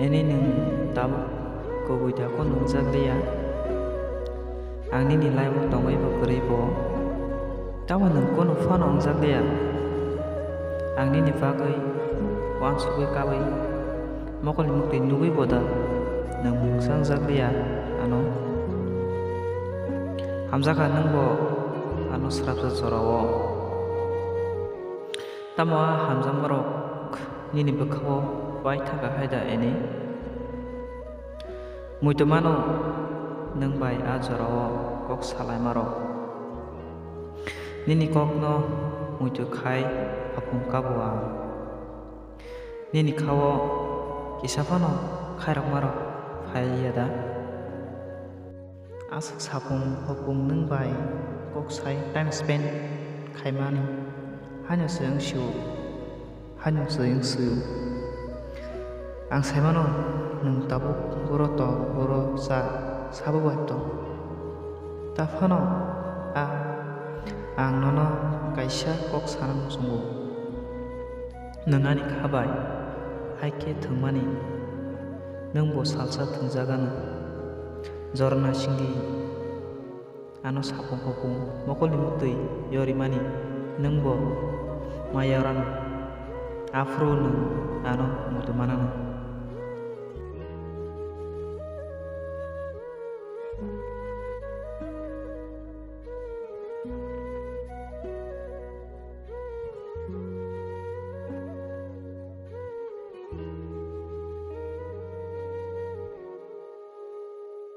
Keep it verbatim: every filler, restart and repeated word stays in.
Eni, nwng tabuk kubui da kunu wngjak liya. Ang nini life-o tongwi bo kwrwi bo. Tamo nwng kunu phano wngjak liya. Ang nini bagwi uansugwi kabwi mokolni muktwi nugwi bo da nwng mungsa wngjak liya ano. Hamjakha nwng bo ano srapsa jorao. Tamo a hamjakmarok nini bwkhao pai thangkha hai da, Eni? Muitu mano nwng bai a jorao kok salaimarok. Nini kokno muitu khai hapung kabo ang. Nini khao kisa phano khairokmarok phai ya da? Aswk sapung hopung nwng bai kok sai time spend khaimani haino se wng sio, haino se wng sio. Ang saimano nwng tabuk boro tong, boro cha, sabo bai tong. Ta phano a, ang nono kaisa kok sana muchungo. Nwng ani kha bai hai khe thwngmani, nwng bo salsa thwngjak anw. Jorna singdi ano sapung hopung mokolni muktwi yorimani, nwng bo ma yoranw. Aphuru nwng ano muitu mananw.